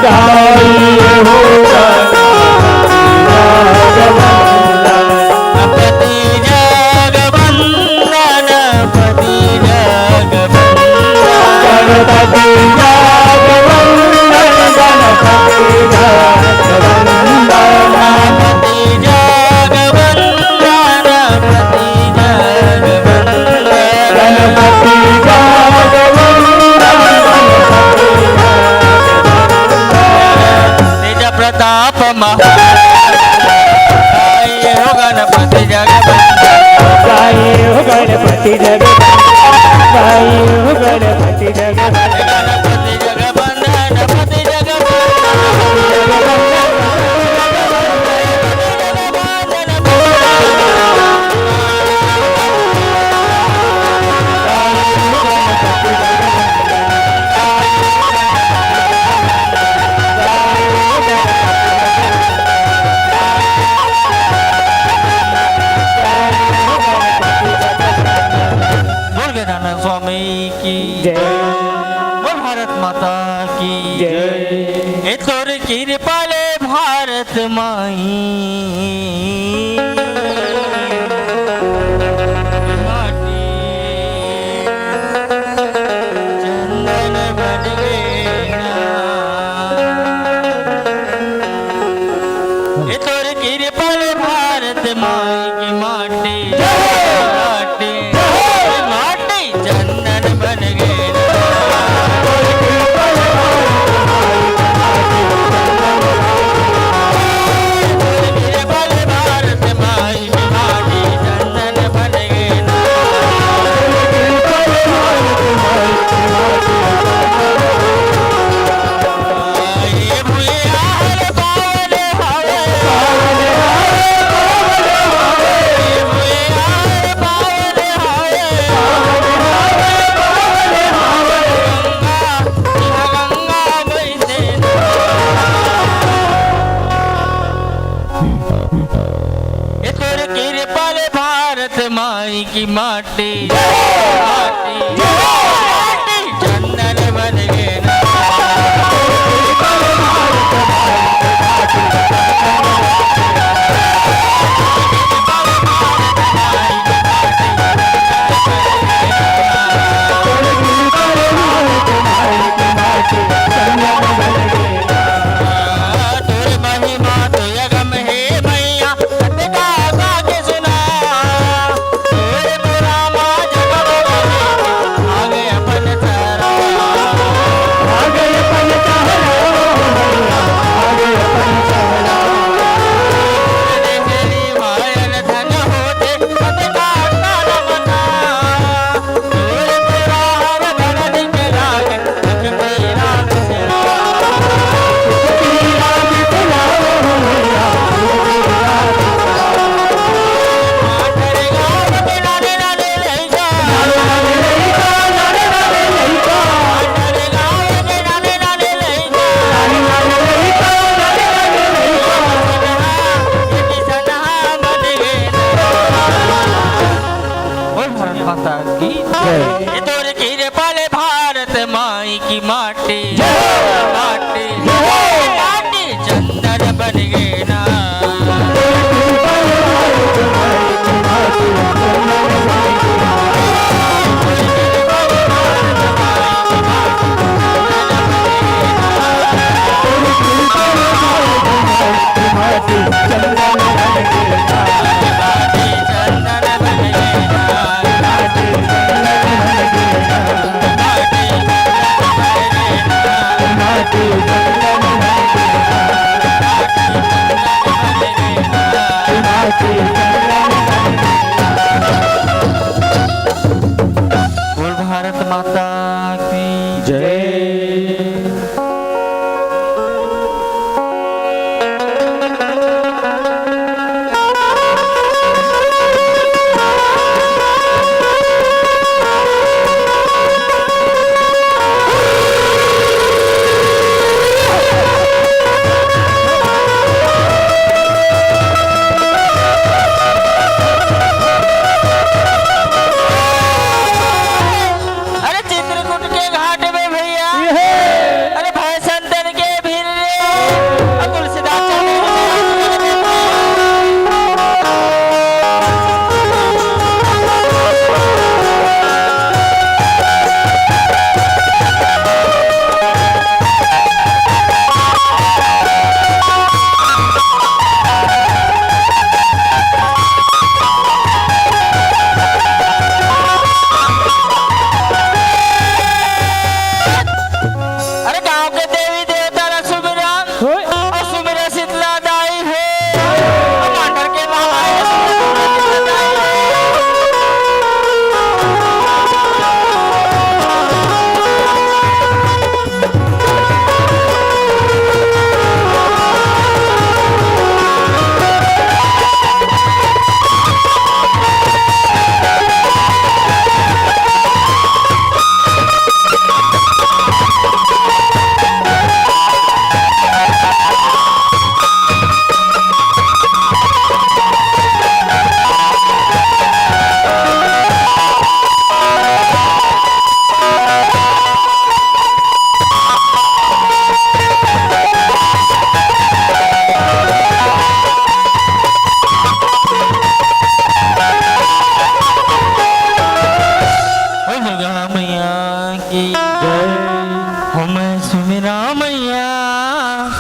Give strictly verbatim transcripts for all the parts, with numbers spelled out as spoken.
गाई हो गणपति जगवंदन, गणपति जगवंदन। गणपति जगवंदन, गणपति जगवंदन। गणपति जगवंदन, गणपति जगवंदन। गणपति जगवंदन, गणपति जगवंदन। तेज प्रताप महा-, गाई हो गणपति जगवंदन। गाई हो गणपति जगवंदन। गाई हो गणपति जगवंदन। गणपति जगवंदन, गणपति जगवंदन। बोल केदारनाथ स्वामी की जय। बोल भारत माता की जय। ए तोर कृपा ले भारत माई। माटी चंदन बन गे ना। ए तोर कृपा ले भारत माई की माटी, माटी, माटी चंदन बन गे ना। ए तोर कृपा ले भारत माई की माटी, माटी, माटी चंदन बन गे ना। तोर महिमा तो अगम हे मैया, कतका गा के सुना। तोर पुराना जगमग आगे अपन तारा। आगे अपन तारा, आगे अपन तारा। तेरी मायन धन होते, कतका तारा बता। बोल भारत माता की जय। ए तोर कृपा ले भारत माई की माटी, जय। माटी, जय। माटी चंदन बन गे ना। बोल भारत माता की जय। मैया,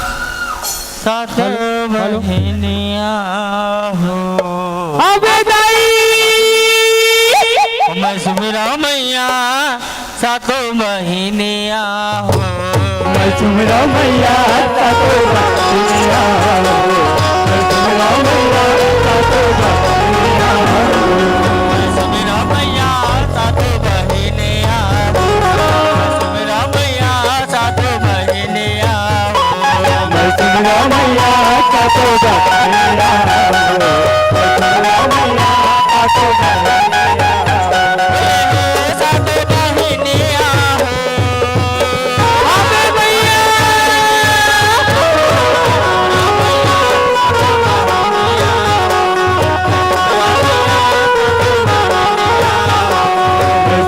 सातो हेलो, हेलो। बहिनिया हो। अबे दाई। मैं सुमिरा मैया, सातो बहिनिया हो। मैं सुमिरा मैया, सातो बहिनिया हो। मैं सुमिरा मैया, सातो बहिनिया हो। मैं सुमिरा मैया, सातो बहिनिया हो। मैं सुमिरा मैया, सातो बहिनिया हो। मैं सुमिरा मैया, सातो बहिनिया हो। मैं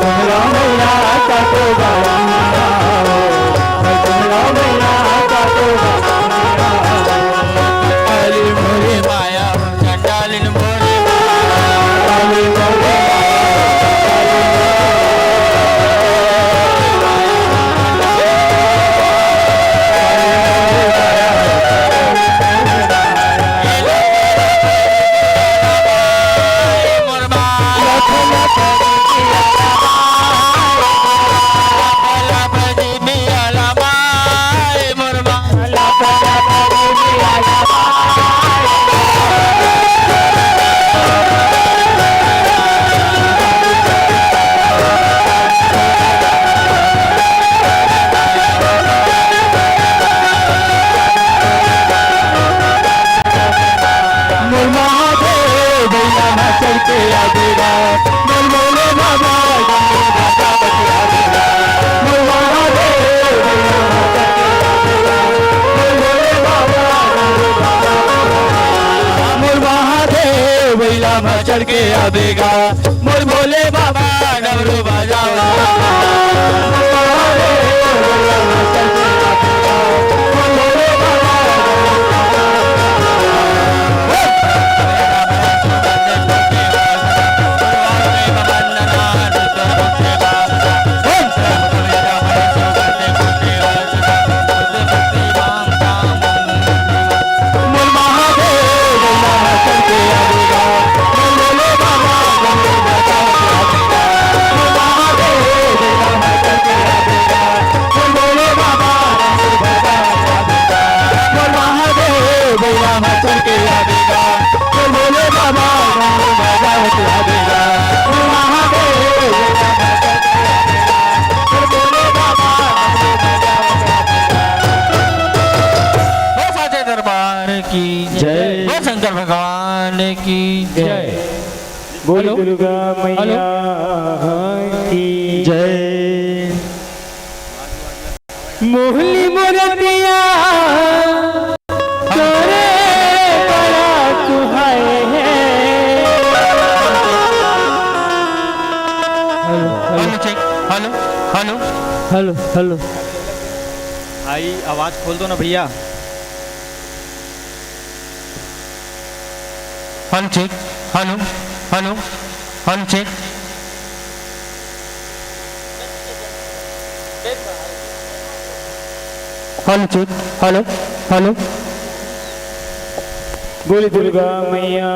सुमिरा मैया, सातो बहिनिया हो। मोर महादेव भैया ना चल के आ बेगा, मोर भोले बाबा डमरू बजावत आ बेगा। मोर महादेव भैया ना चल के आ बेगा, मोर भोले बाबा डमरू बजावत आ बेगा। मोर महादेव भैया ना चल के आ बेगा, मोर भोले बाबा डमरू बजावत आ बेगा। हो साचे दरबार की जय। जय। हो शंकर भगवान की जय। जय। बोल हेलो। दुर्गा हेलो। मैया की जय। मोहली मूरतिया तोरे बड़ा सुहाए है। Hello, hello. Hello, check. Hello, hello. Hello, hello. भाई, आवाज खोल दो ना भैया। Hello, check. Hello, hello. Hello, check. Hello, check. Hello, hello. बोल दुर्गा मैया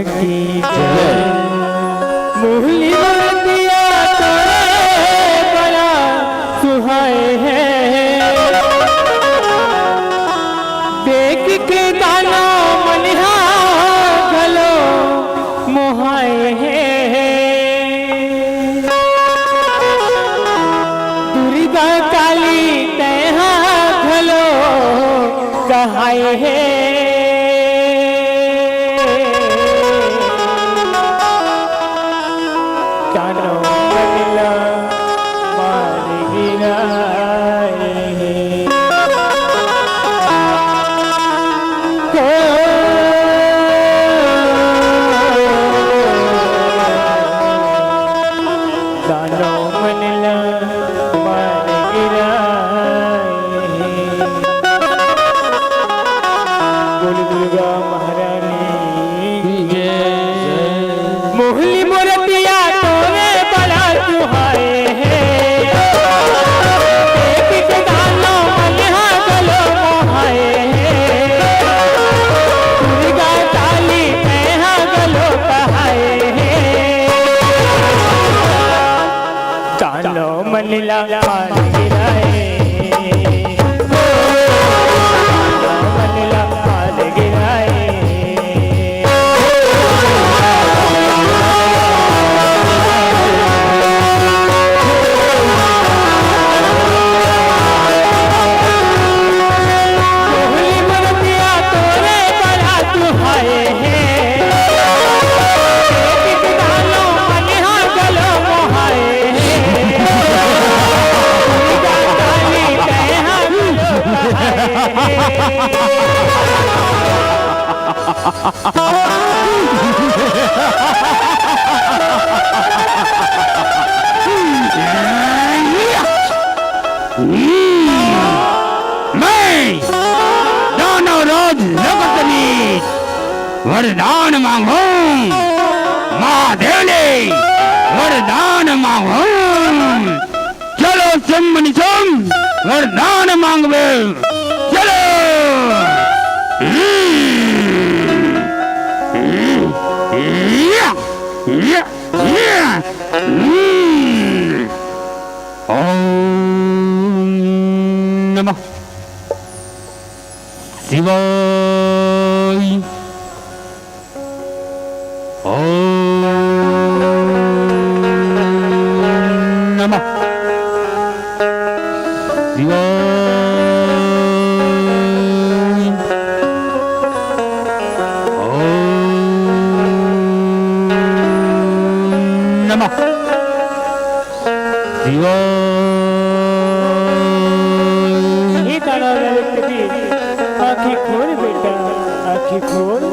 की जय। मोहली मूरतिया तोरे बड़ा सुहाए है। देख के दानव मनिहा घलो मोहाए हे। दुर्गा काली तैहा घलो कहाए हे। दानव मन ला मार गिराए हे। दानव मन ला मार गिराए हे। मैं दानव राज जगत में वरदान मांगू, महादेव ले वरदान मांगू। चलो सुम मनी सुम, वरदान मांगबे। चलो। या, या, या। ओम नमः शिवाय। ओम नमः शिवाय। ओम नमः शिवाय। हे दानव नरेश देवी, आँखी खोल बेटा, आँखी खोल।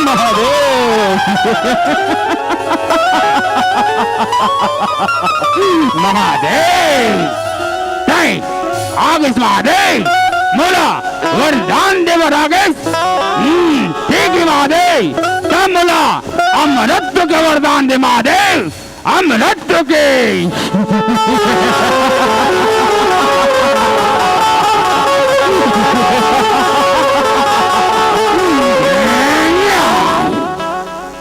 महादेव, महादेव, तैं आगेस महादेव, मोला वरदान देबर आगेस। हम्म, ठीक हे महादेव, त मोला अमरत्व के वरदान दे महादेव, अमरत्व के।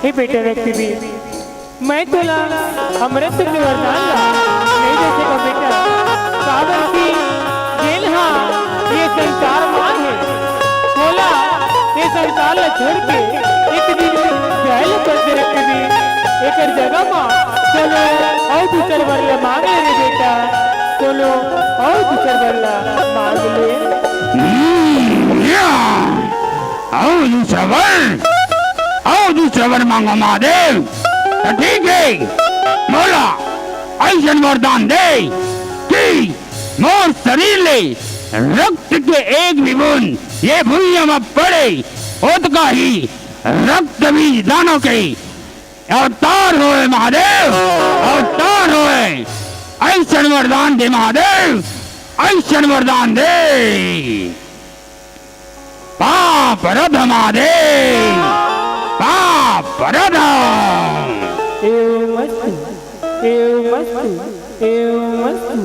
हे बेटा रक्तबीज, मैं तोला अमरत्व के वरदान ला नइ दे सकंव बेटा, काबर कि जेन हा ये संसार मान हे, ओला ये संसार ला छोड़ के एक दिन जाए ल परथे रक्तबीज। एकर जगह मा कोनो अउ दूसर बर ला मांग ले रे बेटा, कोनो अउ दूसर बर ला मांग ले। हम्म, या। अउ दूसर बर, अउ दूसर बर मांगो महादेव। त ठीक हे, मोला अइसन वरदान दे कि मोर शरीर ले रक्त के एक भी बूंद ये भुइयां म पड़े, ओतका ही रक्तबीज दानव के अवतार होय महादेव, अवतार होय। अइसन वरदान दे महादेव, अइसन वरदान दे। पाप रध महादेव, पाप रध। एवमस्तु, एवमस्तु, एवमस्तु।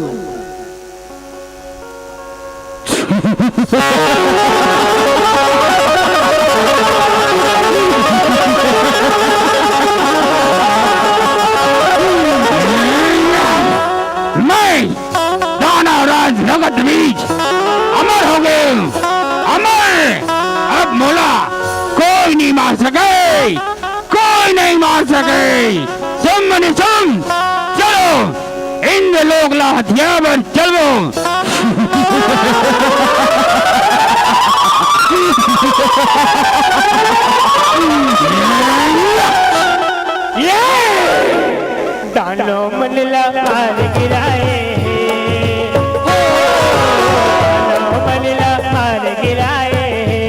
मैं दानव राज रक्त बीज अमर हो गए, अमर। अब मोला कोई नहीं मार सके, कोई नहीं मार सके। सुम मनी सुम, चलो इंद्रलोक ला हथियाए बर चलबो। ये दानव मन ला हार गिराए हे, हो, दानव मन ला हार गिराए हे।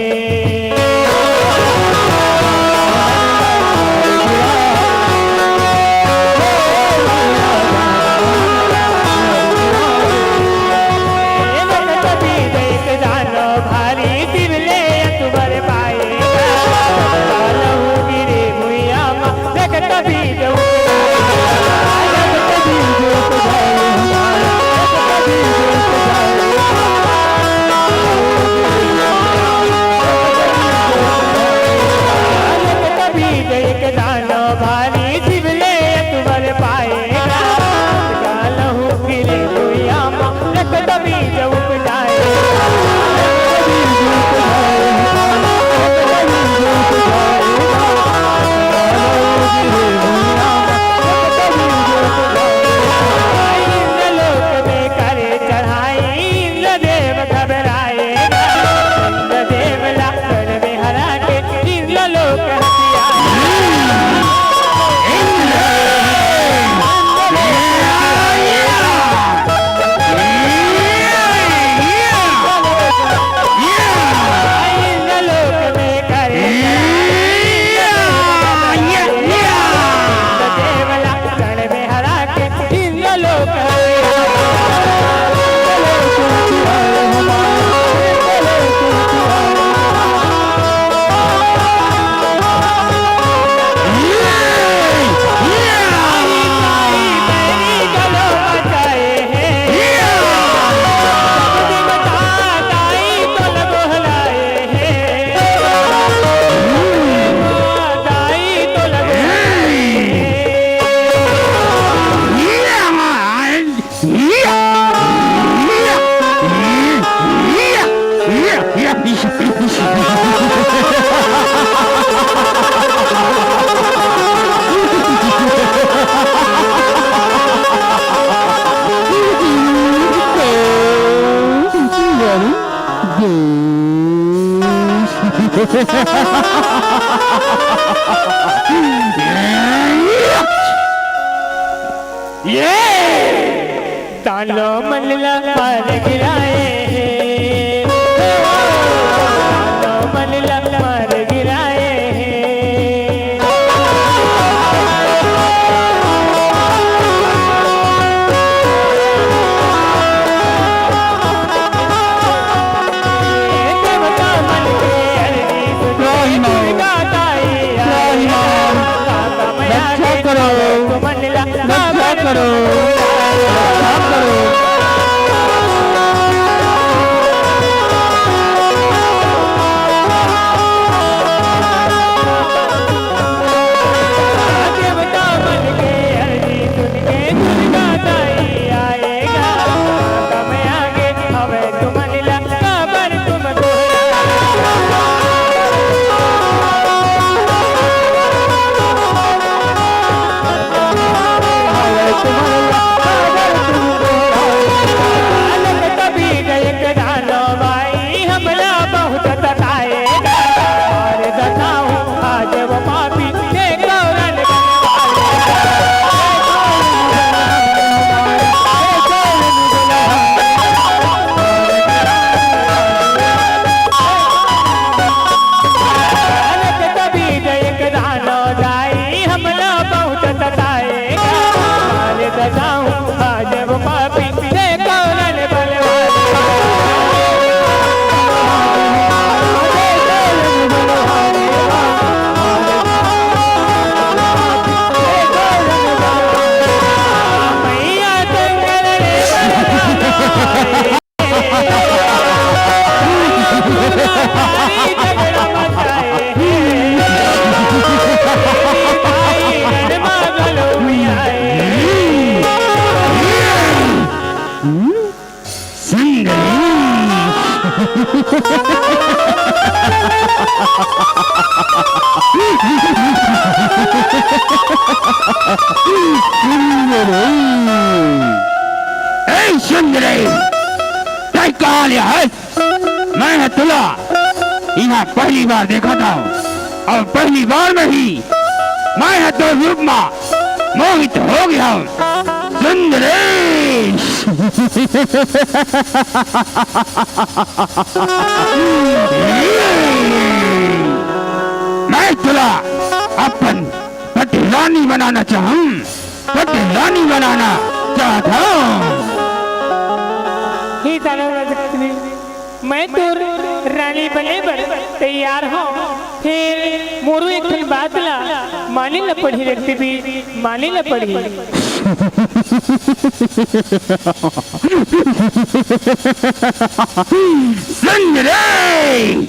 ये तालो मन ला मार गिराए हे, तालो मन ला मार गिराए हे। रक्षा करो, रक्षा करो, रक्षा करो। ए सुंदरी, तैं कहाँ ले हस? मैं ह तुला इहाँ पहली बार देखत हँव, अउ पहली बार में ही मैं ह तोर रूप मा मोहित हो गे हँव। सुंदरी, मैं तुला अपन पति रानी बनाना चाहूँ, पति रानी बनाना चाहत हँव। हे दानव राजा, मैं तोर रानी बने बर तैयार हँव, फेर मोरो एक ठन बात ला माने ला पड़ही रक्तबीज, माने ला पड़ही। सुंदरी,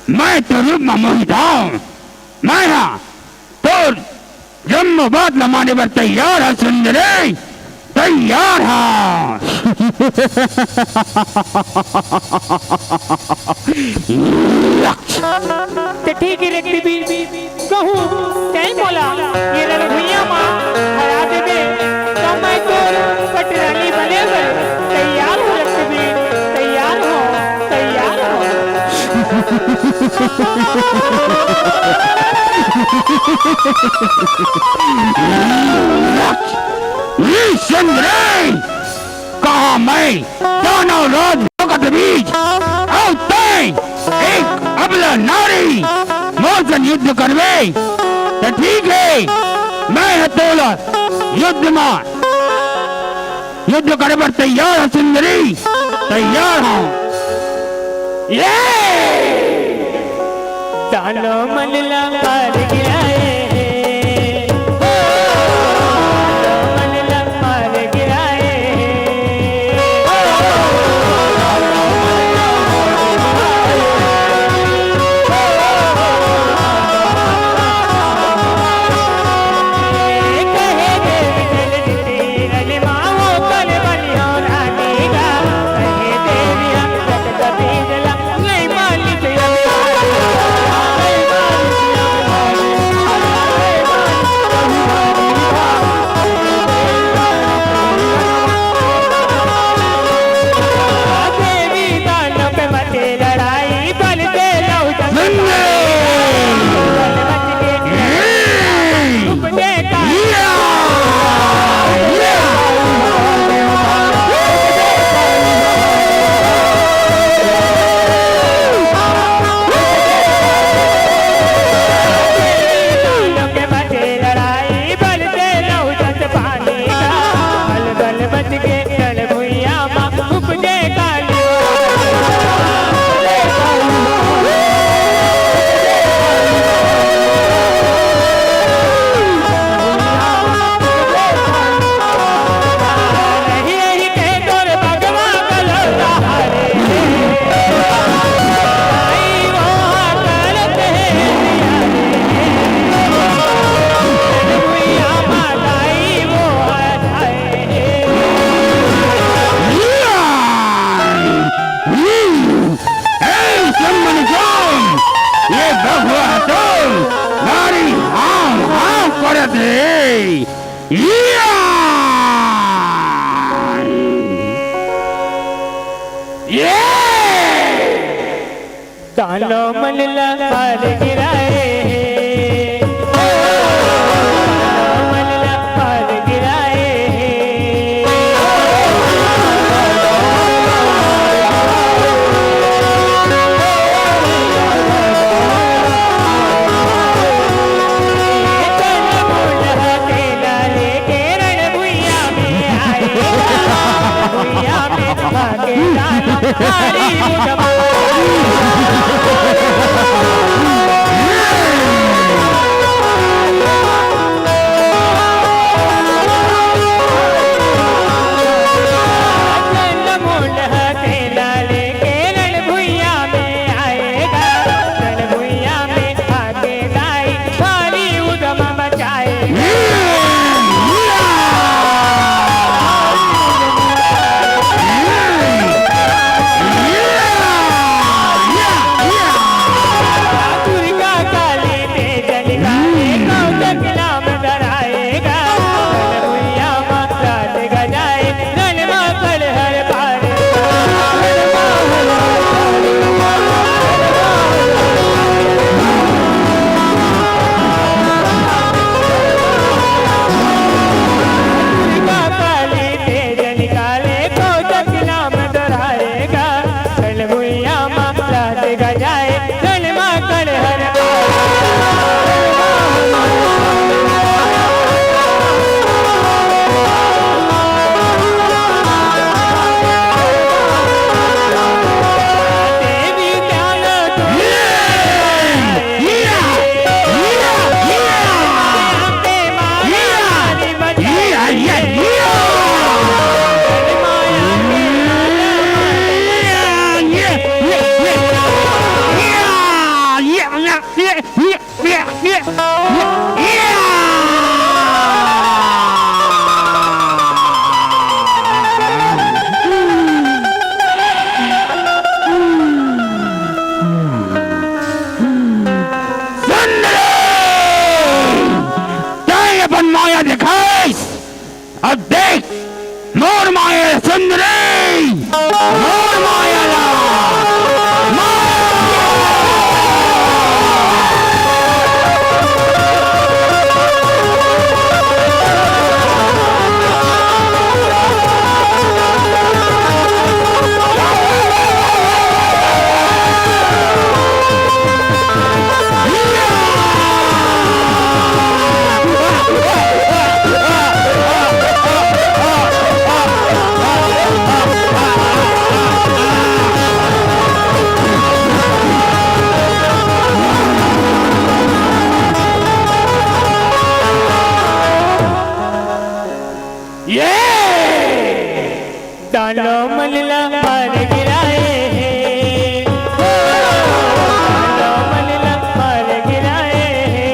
मैं तोर रूप मा मोहित हँव। मैं ह तोर जम्मो बात ला माने बर तैयार हँव सुंदरी, तैयार हँव। त ठीक हे रक्तबीज, कहूँ तैं मोला ये रणभुइयाँ मा हरा देबे, त मैं तोर पटरानी बने बर तैयार हँव रक्तबीज, तैयार हँव, तैयार हँव। सुंदरी, कहाँ मैं दानव राज भगत बीज, अउ तैं एक अबला नारी मोर संग युद्ध करबे, त ठीक हे, मैं ह तोला युद्ध मा युद्ध करे बर तैयार हँव सुंदरी, तैयार हँव। ये! तालो मन ला मार गिराए हे, ओ, तालो मन ला मार गिराए हे। या! ये! दानो मन ला हार गिराए हे, ओ, दानो मन ला हार गिराए हे। सुंदरी! तैं अपन माया देखाइस, अब देख मोर माया सुंदरी, मोर माया ला, माया! ये! दानो मन ला हार गिराए हे, ओ, दानो मन ला हार गिराए हे।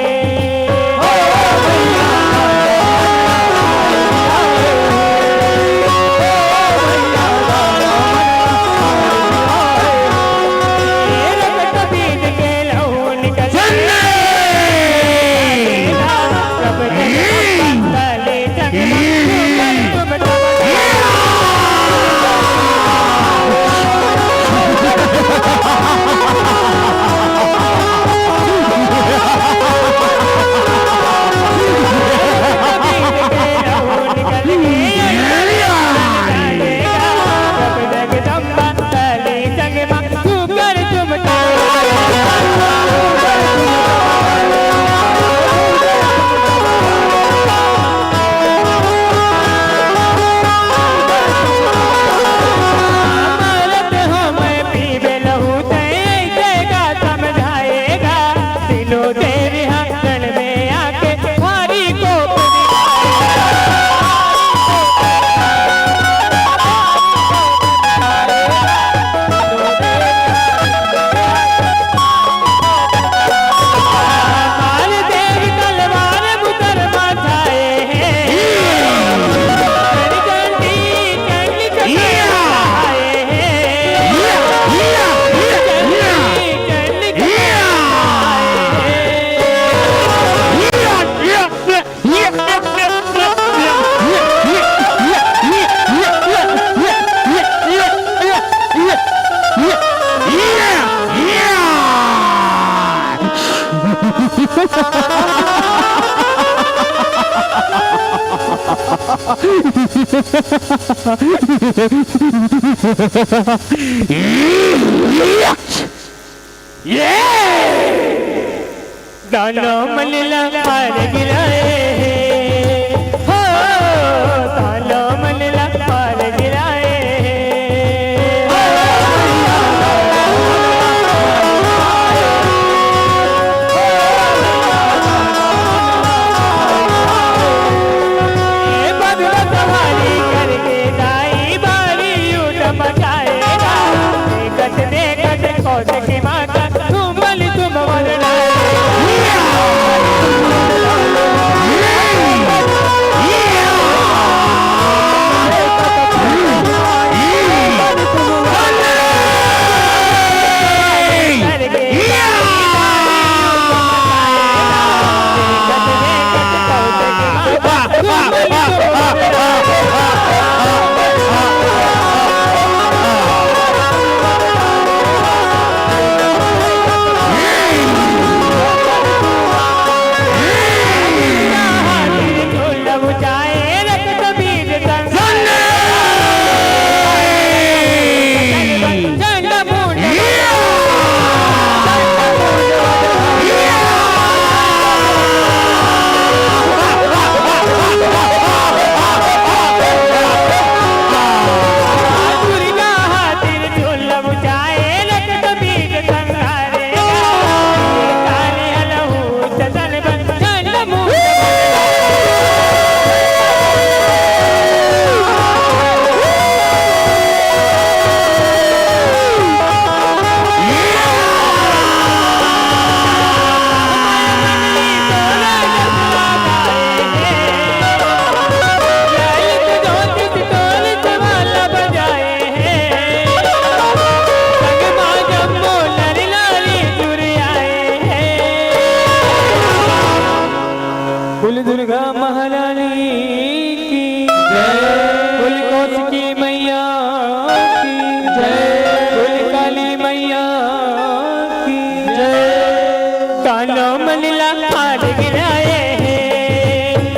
ये! दानव मन ला पार गिराए हे, हो, दानव मन ला पार गिराए हे। ए बदला सवारी करके दाई बारी उठ मचाएगा। देखत देखत कौतुकी माता धूमल धूमल उड़ाए। बोल दुर्गा महारानी की जय। बोल कौशिकी मैया की जय। बोल काली मैया की जय। कानो मन ला पार गिराए हे,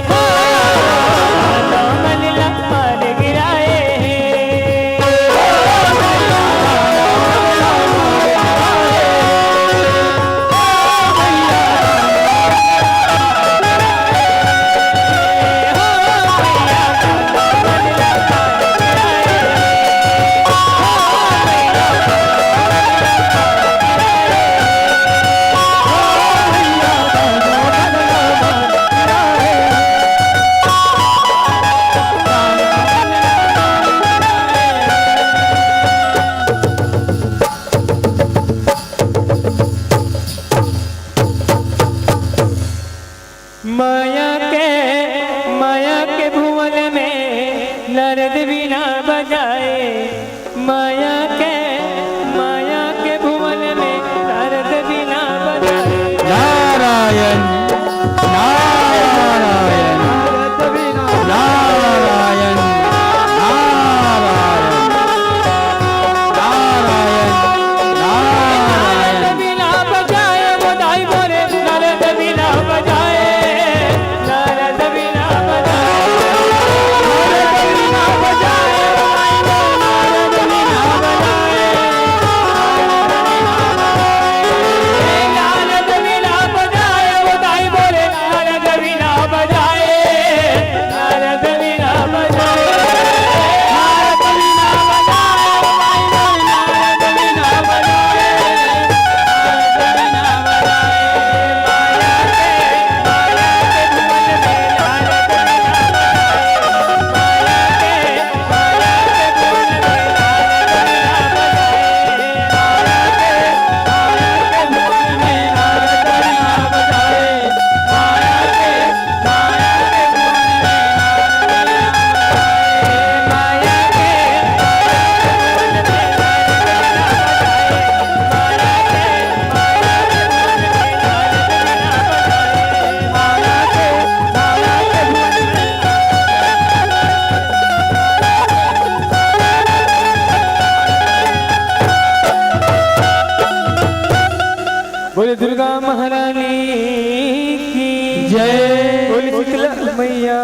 हो, कानो मन ला पार गिराए हे। माया के, माया के भुवन में नारद वीणा बजाए। माया के, माया के भुवन में नारद वीणा बजाए। नारायण, नारायण, नारायण, नारायण, नारायण, नारायण। वीणा बजाए वो दाई बोले, नारद वीणा बजाए, नारद वीणा बजाए, नारद वीणा बजाए, नारद वीणा बजाए, नारद वीणा बजाए, वो दाई बोले, नारद वीणा बजाए। बोले दुर्गा महारानी की जय। बोले शीतला मैया